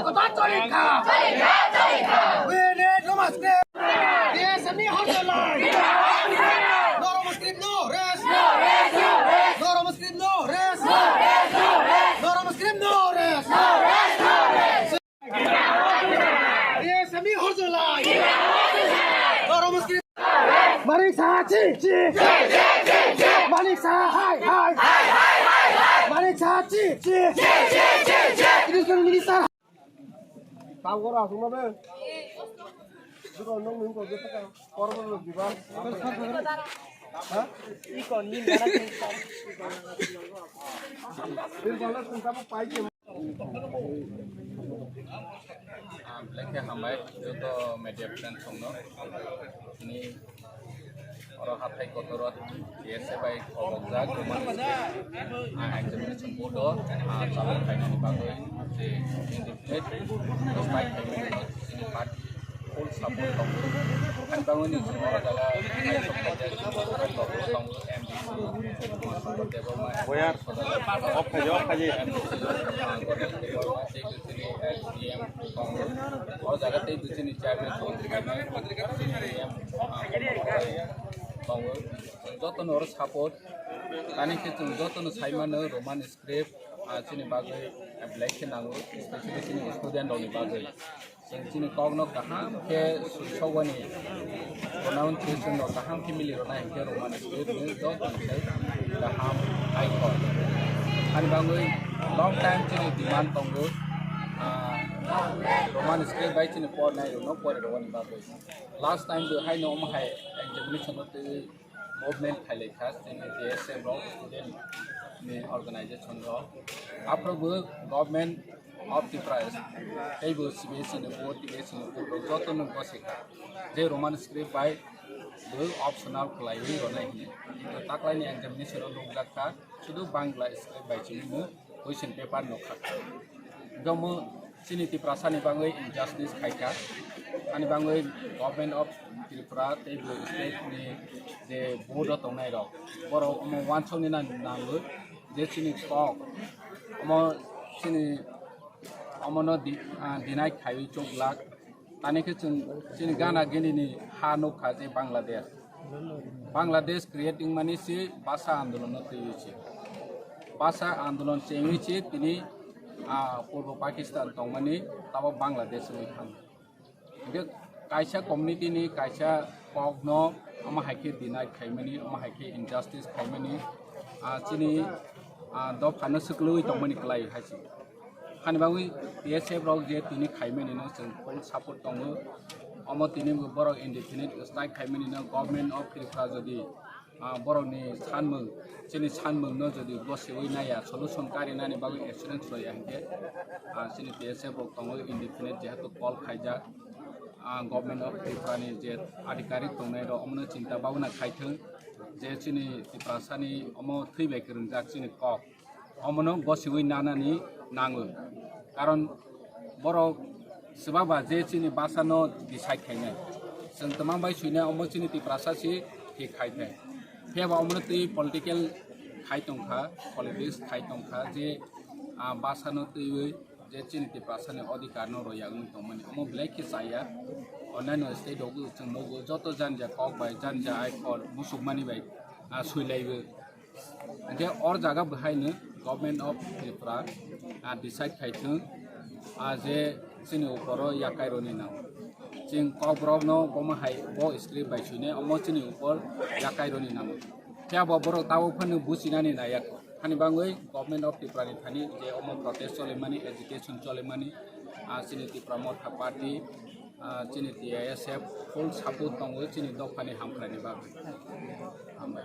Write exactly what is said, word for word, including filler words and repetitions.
Kota Cholika! Cholika! Cholika! We need Roma script! Yes, and me hold the line! Norma script, no rest! No rest! No rest! Norma script, no rest! No rest! No rest! Norma script, no rest! No rest! No rest! Yes, and me hold the line! Norma script! Manik Saha chi chi! Manik Saha hai hai! Manik Saha chi chi! Education Minister! Tao gora asung na be. Duka nong nong ko jeta ka. Por por lo diba. Ha? Iko ni mana. Bil bala sung tamo pai ke. Ah, belai khe hambai joto media friends rokno. Chini oro hathai kotor o T S A bai khobokjak Roman script, ah, examination board o, ah, chalok khainani bagwi je indefinite strike khaimani chini party full support tongo. Ani bagwi ni chini oro jaga khaisok khaijak chini oro tongo M D C Debbarma. Off khaidi, off khaidi. O jaga tei bwswkni chairman tongo, tongo. Jotono oro support, tani khe chwng jotono sai mano Roman script, ah, chini bagwi belai khe nango, especially chini student rokni bagwi. Chwng chini kokno kaham khe swisokbani pronunciation rok kaham khe miliroknai hinkhe Roman script ni joto ni sai kaham hai kok. Ani bagwi long time chini demand tongo, ah, Roman script bai chini pornai rokno pori rwani bagwi. Last time bo haino omo hai examination no twi movement khailai kha chini J S M rok, student ni organization rok. Aphuru bo government of Tripura tei bo C B S E ni board, T B S E ni board rok joto no gosika je Roman script bai bo optional khlaiwi rwnai hwnwi. Kintu taklaini examination o nukjak kha sudu Bangla script bai chini bo question paper no kha kha. Jomo chini Tiprasa ni bagwi injustice khai kha. Ani bagwi Government of Tripura tei bo state ni je board o tongnai rok, borok omo wansok ni nang-, nango je chini kok omo chini omo no di-, ah, deny khaiwi chuk glak. Tani khe chwng chini gana gini ni ha nukha je Bangladesh. Bangladesh creating mani si basa andolon no twiwi si. Basa andolon chengwi si tini, ah, Purbo Pakistan tongmani tabo Bangladesh wngwi thang. Hingke kaisa community ni kaisa kok no omo hai khe deny khaimani, omo hai khe injustice khaimani, ah, chini, ah, dopha no swklwi tongmani kwlai hai se. Hani bagwi T S F rok je tini khaimani no chwng full support tongo. Omo tini bo borok indefinite strike khaimani no Government of Tripura jodi, ah, borokni sanmung, chini sanmung no jodi gosiwi naiya, solution karinani bagwi assurance rwya hinkhe, ah, chini T S F rok tongo indefinite jehetu call khaijak, ah, Government of Tripura ni je adhikarik tongnai rok omono chinta babona khaithwng je chini Tiprasa ni omo thwi bai kwrwngjak chini kok. Omono gosiwi nanani nango. Karon borok swbaba je chini basa no decide khainai. Chwng twmang bai swinai omo chini Tiprasa si thik khai thai. Phiya ba omono twi political khai tongkha, politics khai tongkha je, ah, basa no twiwi je chini Tiprasa ni odhikar no rwya wngwi tongmani. Omo belai khe chaya. Onnaino state rogo chwng nugo joto janja kok bai janja ai khor musukmani bai, ah, swilaiwi. Hingke or jaga bo haino Government of Tripura, ah, decide khai thung, ah, je chini uporo yakai roni nang. Chwng kok borok no bomo hai bo script bai suinai omo chini upor yakai roni nang. Phiya bo borok tabuk phano buchinani naiya. Hani bangwi Government of Tripura ni thani je omo protest cholimani, agitation cholimani, ah, chini Tipra Motha Party, ah, chini T S F full support tongo chini dophani hamkrai ni bagwi. Hambai.